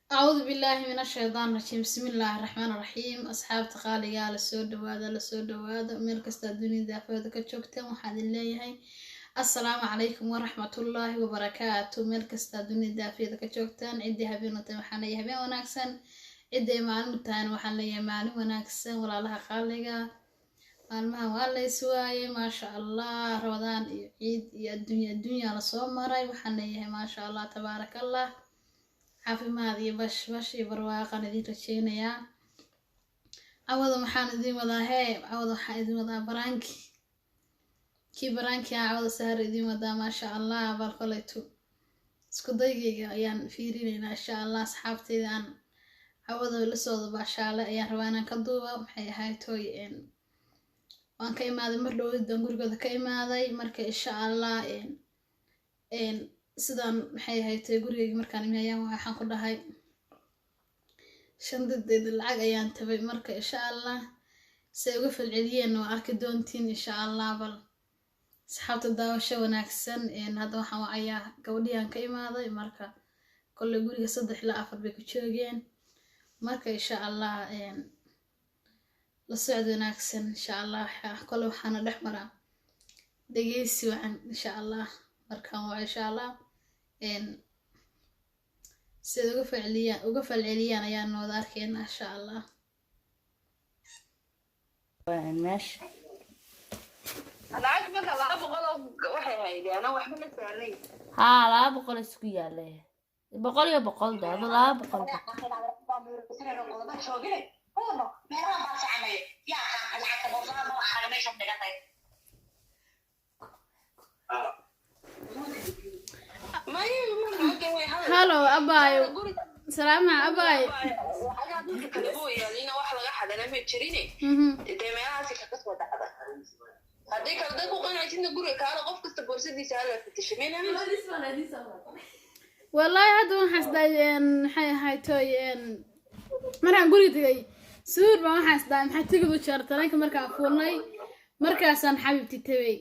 Acuudu billaahi min ashaytaan rajiim. Bismi illaahi raxmaan raxiim. Asxaabta qaaligaa, lasoo dhawaada, lasoo dhawaada. Meel kasta dunida daafooda ka joogteen, waxaan idin leeyahay assalaamu calaykum waraxmatullaahi wabarakaatu. Meel kasta dunida daafeeda ka joogtaan, ciddii habeen u tahay waxaan leeyahay habeen wanaagsan, ciddii ay maalin u tahayna waxaan leeyahay maalin wanaagsan. Walaalaha qaaliga, maalmahan waa la is waayey, maasha Allah. Ramadaan iyo ciid iyo adduunya adduunya lasoo maray. Waxaan leeyahay maasha Allah, tabaaraka Allah, caafimaad iyo bash bash iyo barwaaqan idin rajeynayaa. Cawada waxaan idin wadaa hee, cawada waxaan idin wadaa prank-i kii prank-i ah. Cawada sahar idin wadaa, maasha Allah. Bal koleytu isku daygayga ayaan fiirinaynaa, insha Allah. Asxaabteyda aan cawada la sooda baashaale ayaan rabaa inaan ka duuba. Maxay ahayd toy, waan ka imaaday mar dhowdaan gurigooda ka imaaday. Marka insha Allah sidaan maxay ahayd toy, gurigayga markaan imi ayaan waxaan ku dhahay shandadeeda lacag ayaan tabay. Marka insha Allah say uga falceliyeen waa arki doontiin, insha Allah. Bal asxaabta, daawasho wanaagsan. Hadda waxaan wacayaa gabadhiyan ka imaaday. Marka kolley guriga 3 ilaa 4 bay ku joogeen. Marka insha Allah la socod wanaagsan, insha Allah. Kolley waxaana dhex maraa dhegeysi wacan, insha Allah. Markaan waa insha Allah sidaad uga falceliyaan ayaan wada arkeynaa, insha Allah. Meesha Lacag marka 200 oo waxay haydeen ana waxba la saarnay. Haa, 200 isku yaalay, 100 iyo 100 de, adu 200. Meelaha baan soconay, yaa qaata lacagta boosada ma waxaaga meesha dhigatay? Maya, lacagta way hadal. Halo abaayo, salaama abaayo. Lacagaha dhulka kale buu yaalina, wax laga xadana ma jirine. Dee meelahaasi kaga soo dhacda haddii kale dad ku qanacsidna guriga kaala, qof kasta boorsadiisa hala fatishay mayna. Wallaahi hadda waxaan isdahay, maxay ahayd toy, markaan guriga tegay suur baan waxaan isdahay maxaa tigid u jeer tareenka markaan fuulnay, markaasaan xabiibti tabay.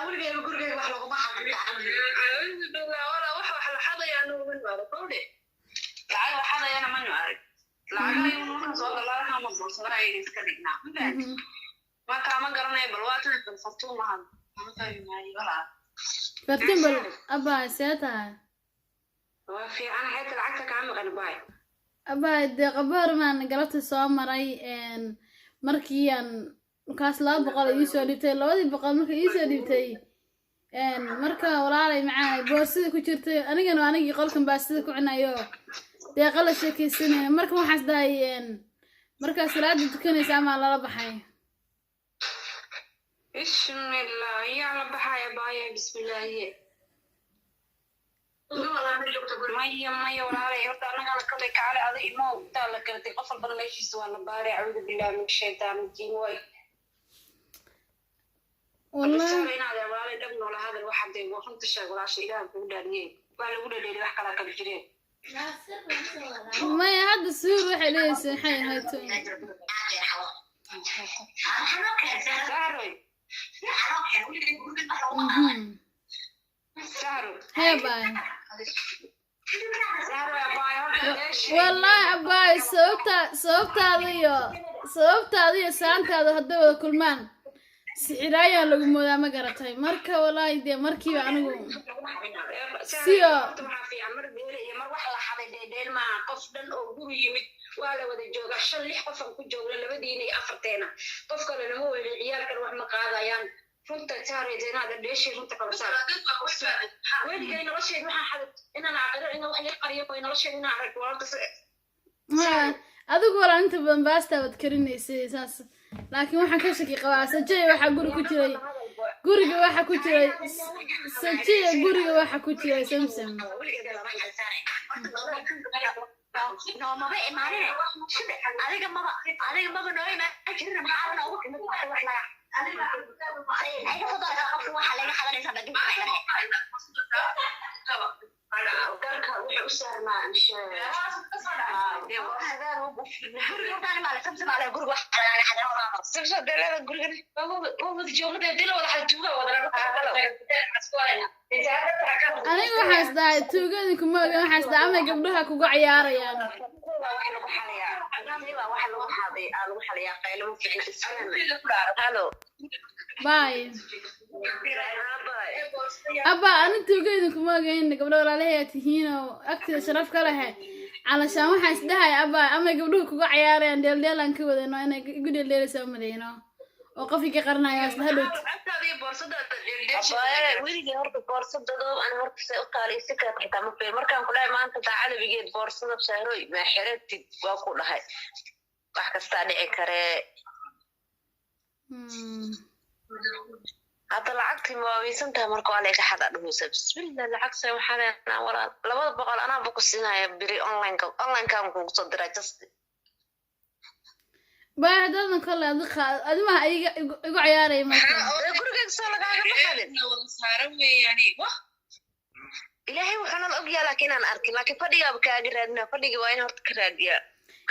Weligayba gurigayga wax laguma xadin. Walaa wax la xadayaa nuuman maarag kowdhe, lacag la xadayana manu arag. Lacagaha markaan soo galaa ama boorsadaha ayga iska dhignaa. Marka ma garanayo, bal waa tan fartuun mahad ma fahmi walaa. Fartin, bal abaay, see tahay? Waa fiican, xeeta lacagta kaa maqan baay. Abaay, dee qaboor maan galabta soo maray. Markii aan markaas 200 iisoo dhiibtay, 200 marka iisoo dhiibtay, marka walaalay macaanay boorsada ku jirtay. Anigana anigii qolkan baasida ku cunayo, deeqa la sheekaysanaya. Marka waxaas dhahay markaa salaada tukanaysa amaa lala baxay. Bismillah, yaa la baxaya baaya? Bismillaahi, maya maya walaalay, horta annagaa la kalay kaale aday imo intaa la garatay, qof walbana meeshiisa waa la baaray. Acuudu billahi min shaytaan rajiim way. Wallahi inaad walaalay dhab noola hadal, waxa dee runta sheeg walaasha, Ilaah kugu dhaariyey, waa lagu dhadheeli, wax kalaa kala jireen. Maya, hadda suur waxay leeyaysay maxay ahayd? Sahroy. Sahro. Hee baay. Sahroy abaay, horta meesha Wallaahi abaay, sababtaada iyo saantaada hadday wada kulmaan sixiraayaa lagu moodaa, ma garatay? Marka wallaahi dee markiiba anigu siyo. Horta waxaa fiican mar beele iyo mar wax la xaday dheedheel maaha. Qof dhan oo guri yimid waa la wada joogaa, shan lix qof aan ku joogna, labadiina iyo afarteena, qof kale nama weli, ciyaalkan wax ma qaadayaan. Runta saaraysa inaad dheeshii runta kala saar. Weligay nolosheed waxaan xaday inaan aqiro inaan wax yar qariyo way nolosheed inaan arag walaalta. Ha, adigu walaa inta badan baasta waad karinaysay saas, laakiin waxaan ka shaki qabaa sajaya waxaa guri ku jiray, guriga waxa ku jiray sajiya, guriga waxa ku jiray Samsam. Noomaba imaanine, adiga maba noo imaan jirin. Maxaa noogu timid wax laga maxay ka soo daraysaa qofka waxa laga xadanaysaa? Garka wuxuu u saarnaa. Aniga waxaas dhahay tuugadin kuma ogan, waxaas dhahay ama gabdhaha kuga ciyaarayaan. Bye abba, ani tuugadin kuma ogeyn, gabdho walaalahay aad tihiin oo agtida sharaf ka lehe. Calashaan waxaan is dhahay abba ama gabdhuhu kuga ciyaarayaan, dheeldheelaan ka wadano inay igu dheeldheelaysaa umaleyno oo qofkii ka qaranaya isla hadhowt. Weligay horta boorsadadoo an horta se u taali si kale xitaa ma fiir. Markaan ku dhahay maanta daacadabigeed boorsada sahroy maa xiratid, waa ku dhahay wax kastaa dhici karee. Hadda lacagtii ma waaweysan tahay, marka waa layga xada dhuhusa. Bismillah, lacagta waxaa leenaa walaal 200 anaaba ku siinaya biri onlineka, onlinekaan kugu soo diraa just. Baa haddaadan kole adi adimaha iga igu ciyaaraya marka. Gurigeyga soo lagaagama xadin, ilaahay wuxuu nala ogyaa, laakiin inaan arkin, laakiin fadhigaaba kaaga raadinaa. Fadhiga waa in horta ka raadiyaa.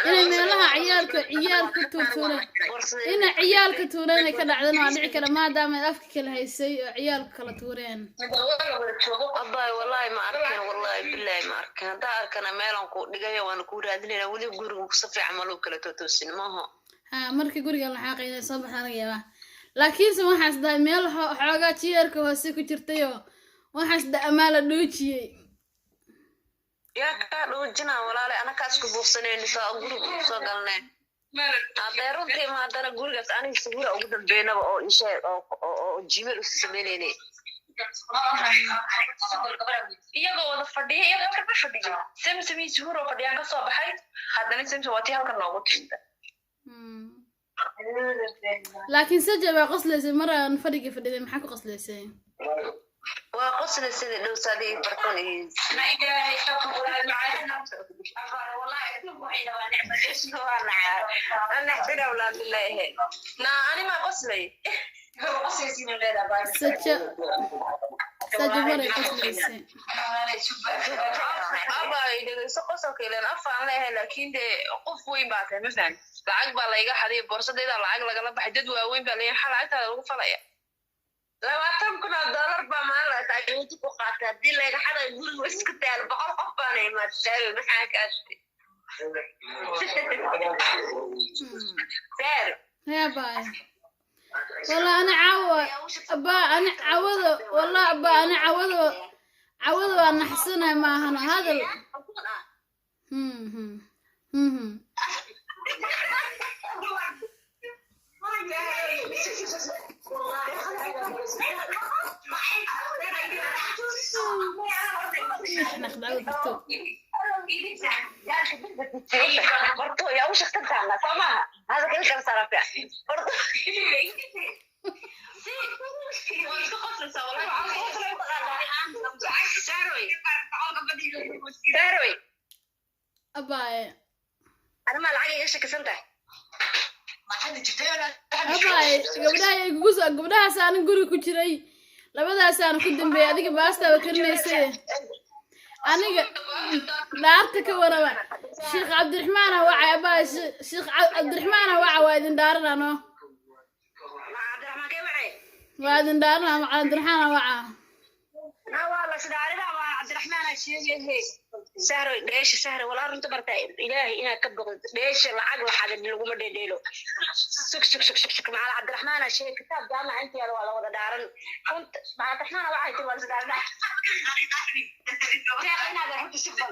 Inay meelaha ciyaalka ciyaalka tuurtuureen, inay ciyaalka tuureen ay ka dhacdana waa dhici kara, maadaama ay afka kala haysay oo ciyaalka kala tuureen. Abbaay, wallahi ma arkin, wallahi billahi ma arkin. Haddaa arkana meelaan ku dhigayo waana kuu raadinayna. Weli guriga si fiican ma loo kala tootoosin maaha. Ha, marka guriga la xaaqayna soo baxaa laga yaabaa, laakiinse waxaas dhahay meel xoogaa jiyeerka hoose ku jirtayoo waxaas dhahay amaa la dhoojiyey. Yaa kaa dhuujinaa walaale? Anakaa isku buuqsanayni soo guriga ugu soo galneen. Haddee runtii ma haddana gurigaas aniga sawira ugu dambeynaba oo isheeg oo gmail usi sameynaynay. Iyagoo wada fadhiya, iyagoo halkan ma fadhiyo, Samsam iyo Suhuur oo fadhiyaan kasoo baxay. Haddana Samsam waa tii halkan noogu timida. Laakiin saja waa qoslaysay mar aan fadhigii fadhiday, maxaa ku qoslaysay? Waa qosla sida dhowsaadii bartan iyo Na ani maa qoslay. Saja, saja maray qoslaysay. Abay, dhegeyso, qosolka ileen afaan leeyahay, laakiin dee qof weyn baa tahay, ma fahan? Lacag baa layga xaday, boorsadayda lacag lagala baxay, dad waaweyn baa leeyahay, maxaa lacagtaada lagu falaya? 20,000 oo doolar baa maalin la taageerto ku qaatay. Haddii layga xaday guriga iska taal, 100 qof baana imaatay, maxaa kaasti seer? Hee baay, wallah ani caawa abaa, ani cawada, wallah abaa, ani cawada, cawada waa naxsanahay, maahano hadal. Naqdacdo barto. Barto yaa u shaqtantaana soo maaha hada kala kala saara fiican barto. Saaroy. Abaaye. Arrimaa lacag iga shakisan tahay. Abaaye, gabdhaha ay kugu soo gabdhahaas aanan guriga ku jiray, labadaasaan ku dambeeyay. Adiga baastaaba karinaysay, aniga dhaarta ka waraba. Sheekh Cabdiraxmaana wacay abaaye, Sheekh Cabdiraxmaana waca, waa idin dhaaranano. Cabdiraxmaan kee wacay? Waa idin dhaarana, Cabdiraxmaana waca. Waa la sidaarida, waa Cabdiraxmaan aa sheegaye. Sahroy, dheesha Sahro, walaa runta barta ilaahay inaad ka boqdo, dheesha lacag la xaday laguma dheedheelo. Sug sug sug sug sug, macal Cabdiraxmaan aa sheegay kitaab jaamaca intiyaada waa la wada dhaaran. Runta macal Cabdiraxmaan waxay tiri waa la sidaarida. Inaad runta sug bal.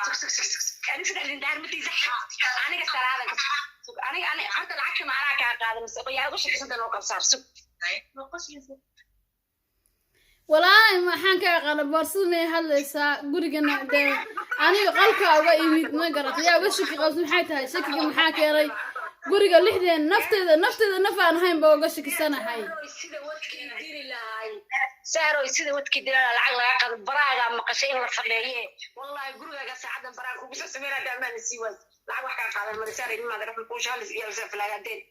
Sug sug sug sug. Ani saddex din daar matiisa. Aniga salaadan ka sug. Aniga ani horta lacagta macnaha kaa qaadan mise yaa ugu shakisantan oo qabsaar sug. Walaahi maxaan ka aqaana boorsada may hadlaysaa gurigana dee aniga qolka uga imid, ma garat? Yaa uga shaki qabs? Maxay tahay shakiga? Maxaa keenay guriga lixdeen nafteeda nafteeda naf aan ahayn ba uga shakisanahay. Sida wadkii diri lahay saaroy, sida wadkii diri lahay lacag laga qado baraaga maqashay in la fadheeye. Wallahi gurigaaga saacadan baraag kugu soo sameynaa daamaan sii waay lacag wax kaa qaadan mara saaray nimaad rafal kuu shaalis iyo saflaagadeed.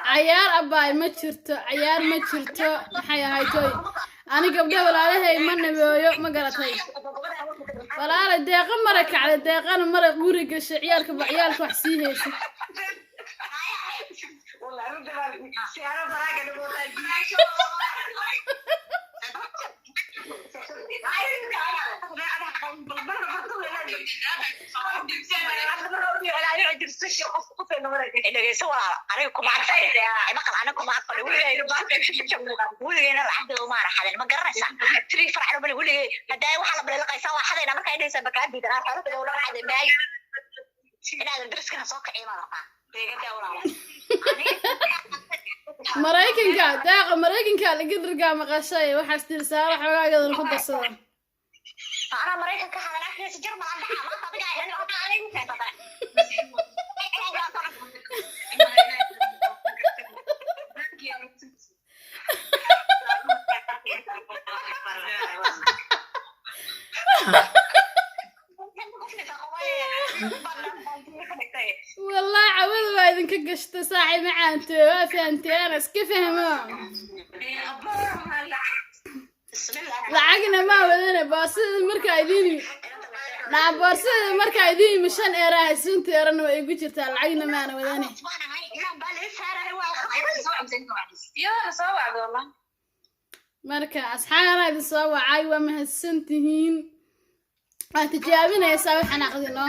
Cayaar abbaay ma jirto, cayaar ma jirto. Maxay ahayd toy? Ani gabdho walaalahay ma nabeeyo, ma garatay? Walaala, Deeqa mara kacday, Deeqana mara guri gashay, ciyaalka ba ciyaalka wax sii haysa. Wallahi runta baa siyaaro baraaga dhigootaa. Dhegeyso walaalo, aniga kuma arfadhin, maqal, aniga kuma arfadhin weligeyna, lacagteeda uma ana xadin, ma garanaysaa? Tirii faracno bale weligey hadaa waxaa la baliliqaysaa waa xadayna. Markaa idhaysaa makaa diidan xoolahooda ula xadin maayo, inaadan dariskana soo kiciyo maa rabaa deegadaa walaalo. Maraykanka, Deeqa, Maraykanka laga dirgaa maqashay, waxaas tiri Saara xoogaageedan ku darsada. Anaa Maraykanka hadan arkaysa, Jarmal aan dhaxaa maanta adiga ay aniga anigu keensatay. Wallahi cawada waa idinka gashta, saaxib macaante, waa fahanteen, iska fahmo. Lacagna ma wadane, boorsadii markaa idiin naa, boorsadii markaa idiin imi 5 eera haysunta eerana waa igu jirtaa, lacagna maana wadane. Iyadana soo wacdo wallah. Marka asxaabana idin soo wacay, waa mahadsan tihiin, waa tijaabinaysaa waxaan aqdino.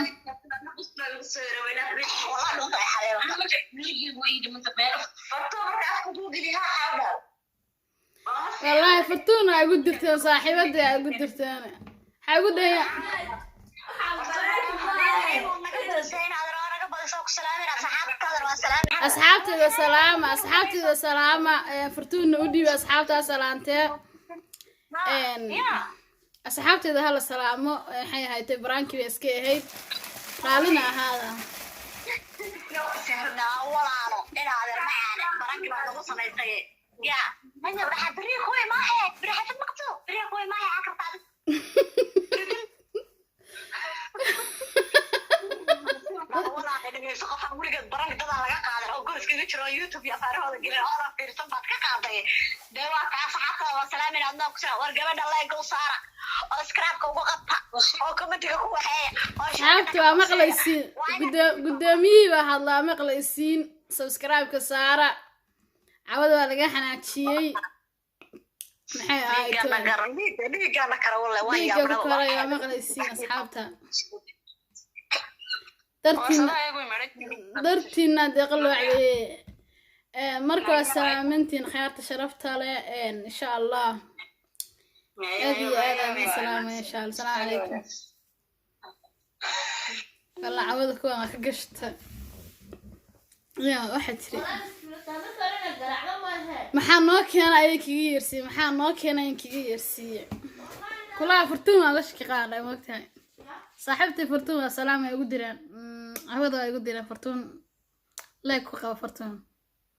Wallaahi Fartuun aa igu dirteen, saaxiibadii aa igu dirteen, waxaa igu dhahay. Asxaabteeda salaama, asxaabteeda salaama. Fartuunna u dhiibi asxaabtaa salaantee. Asxaabteeda hala salaamo. Maxay ahayd, baraankii bay iska ahayd, raallina ahaada. Walaalo, inaadeer macaane, baranki baa lagu samaystay ya waxaa beriya kuway maahe, beri xafid maqto, beriya kuway maahe cakartaadi. Walaal, dhegeyso, qofaan weligeed barank dadaa laga qaadan oo guriskaga jiro oo YouTube iyo afaarahooda gelin oo la fiirsan baad ka qaaday. Dee waa kaa, saxaabtada waa salaamin, adnaa ku war gabadha like u saara oo scrapka ugu qabta oo commentiga ku waxeeya oo Asxaabta waa maqlaysiin, guddoomiyihii baa hadlaa, maqlaysiin, subscribe-ka saara. Cawada waa laga xanaajiyey, maxay ahayd? Dhiigana garan, dhiigana kara walle, waa Dhiigga ku yaabna. koray, waa maqlaysiin asxaabta, dartiina dartiina Deeqa loo cabeeye. Marka waa salaamantiin khayaarta sharafta leh, insha Allah aad iyo aad aan idin salaamaya, insha Allah. Asalaamu calaykum. Walla cawada kuwan waa ka gashta ya, waxaa tiri maxaa noo keena ayay kaga yeersiiye, maxaa noo keena ayan kaga yeersiiye kulaha. Fartuun waa la shaki qaadhay, moogtahay saaxiibtay Fartuun, waa salaam ay ugu direen. Hawada waa igu direen. Fartuun leeg ku qaba, Fartuun.